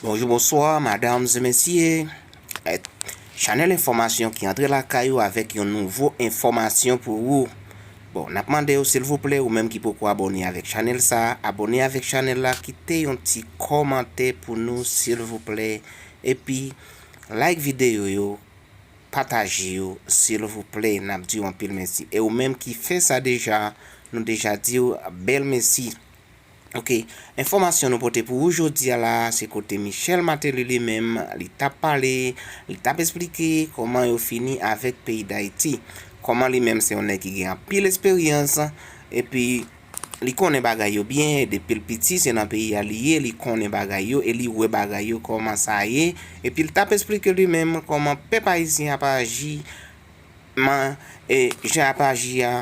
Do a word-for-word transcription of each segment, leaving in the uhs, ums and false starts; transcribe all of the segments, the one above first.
Bonjou, bonswa, madam e mesye. Eh, chanèl enfòmasyon ki antre lakay ou avèk yon nouvo enfòmasyon pou ou. Bon, n ap mande w, silvouplè, ou menm ki poko abòne avèk chanèl sa, abòne avèk chanèl la, kite yon ti kòmantè pou nou, silvouplè. Epi, like videyo yo, pataje yo, silvouplè. N ap di w anpil mèsi. E ou menm ki fè sa deja, nou deja di w bèl mèsi. Ok, enfòmasyon nou pote pou ou jodi a la, se kote Michel Martelly li menm, li t ap pale, li t ap esplike kòman yo fini avèk peyi Dayiti. Kòman li menm se yon nèg ki gen anpil esperyans, epi li konnen bagay yo byen, depi l piti se nan peyi a li ye, li konnen bagay yo, e li wè bagay yo kòman sa ye, epi l t ap esplike li menm kòman pèp ayisyen ap aji, man, e jan ap aji a,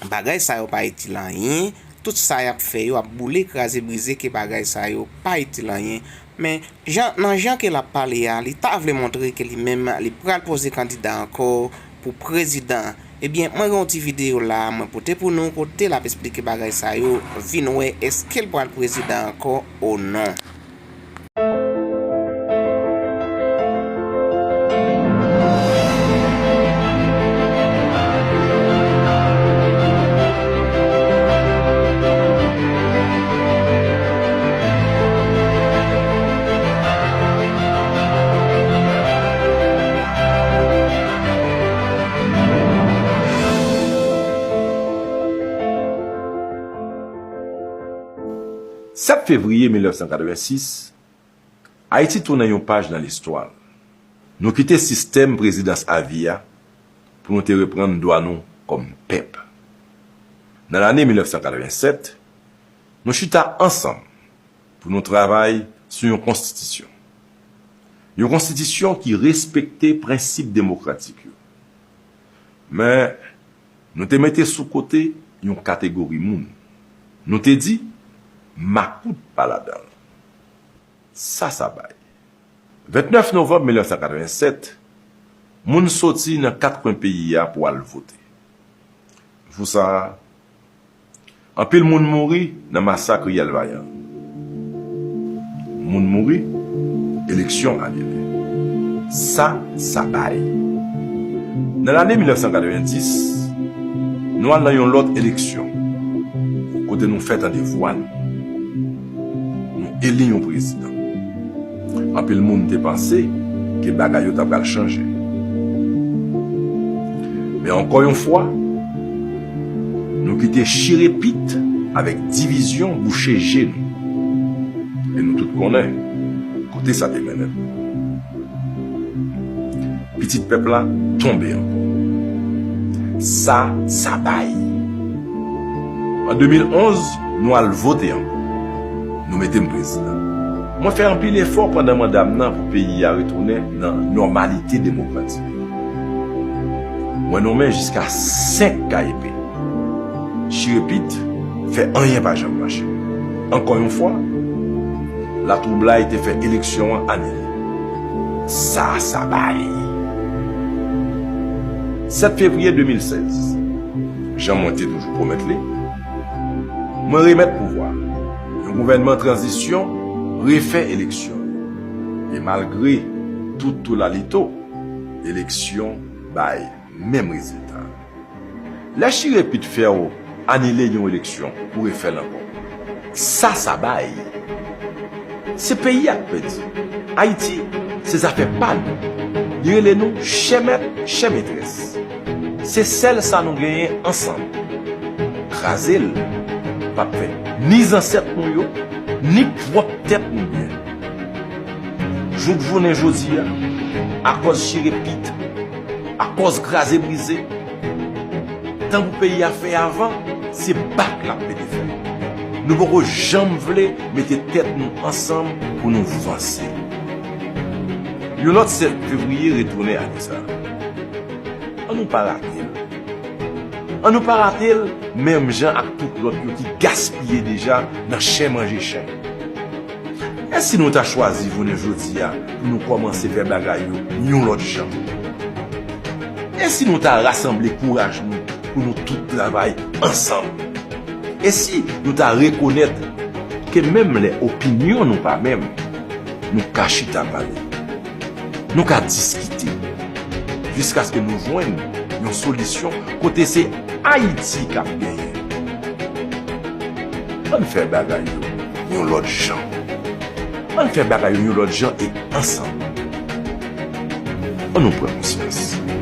bagay sa yo pa itil anyen. Tout sa y ap fè yo ap boule, kraze, brize, ke bagay sa yo pa itil anyen. Men, jan, nan jan ke l ap pale a, li ta vle montre ke li menm, li pral poze kandida ankò pou prezidan. Ebyen, mwen gen yon ti videyo la, mwen pote pou nou, kote l ap esplike bagay sa yo, vin wè èske l pral prezidan ankò ou non. Sèt fevriye mil nèf san katrevensis, Ayiti tounen yon paj nan listwa l. Nou kite sistèm prezidans avi a pou nou te reprann dwa nou kòm pèp. Nan lane mil nèf san katrevensèt, nou chita ansanm pou nou travay sou yon konstitisyon. Yon konstitisyon ki respekte prensip demokratik yo. Men, nou te mete sou kote yon kategori moun. Nou te di, makout pa ladan l. Sa sa bay. Vennèf novanm mil nèf san katrevensèt, moun soti nan kat kwen peyi a pou al vote. Jou sa a, anpil moun mouri nan masak Riyèl Vayan. Moun mouri, eleksyon anile. Sa sa bay. Nan lane mil nèf san katrevendis, nou al nan yon lòt eleksyon, kote nou fè tande vwa nou. Nou eli yon prezidan. Anpil moun te panse ke bagay yo ta pral chanje. Men ankò yon fwa, nou kite chire pit avèk divizyon bouche je nou. E nou tout konnen kote sa te mennen n. Pitit pèp la tonbe ankò. Sa sa bay. An de mil onz, nou al vote ankò. Nou mete m prezidan. Mwen fè anpil efò pandan manda m nan pou peyi a retounen nan nòmalite demokratik. Mwen nonmen jiska senk K E P. Chire pit, fè anyen pa janm mache. Ankò yon fwa, latwoublay te fè eleksyon an anile. Sa sa bay. Sèt fevriye de mil sèz, jan mwen te toujou pwomèt li, mwen remèt pouvwa a. Yon gouvènman tranzisyon refè eleksyon yo. E malgre tout toulalito, eleksyon bay menm rezilta. Lè chire pit fè w anile yon eleksyon pou refè l ankò. Sa sa bay. Se peyi a k pèdi. Ayiti, se zafè pa nou. Li rele nou chè mèt, chè metrès. Se sèl sa nou genyen ansanm. Kraze l p ap fè ni zansèt nou yo, ni pwòp tèt nou byen. Jouk jounen jodi a, akòz chire pit, akòz kraze brize, tankou peyi a fè avan, se bak l ap pete fè. Nou poko janm vle mete tèt nou ansanm pou nou vanse. Yon lòt sèt fevriye retounen ane sa a. An nou pa rate l. An nou pa rate l menm jan ak tout lòt yo ki gaspiye deja nan chen manje chen. E si nou ta chwazi jounen jodi a pou nou kòmanse fè bagay yo yon lòt jan? E si nou ta rasanble kouraj nou pou nou tout travay ansanm? E si nou ta rekonèt ke menm lè opinyon nou pa menm, nou ka chita pale. Nou ka diskite. Jiskaske nou jwenn yon solisyon kote se Ayiti k ap genyen. Ann fè bagay yo yon lòt jan. Ann fè bagay yo yon lòt jan e ansanm. Ann nou pran konsyans.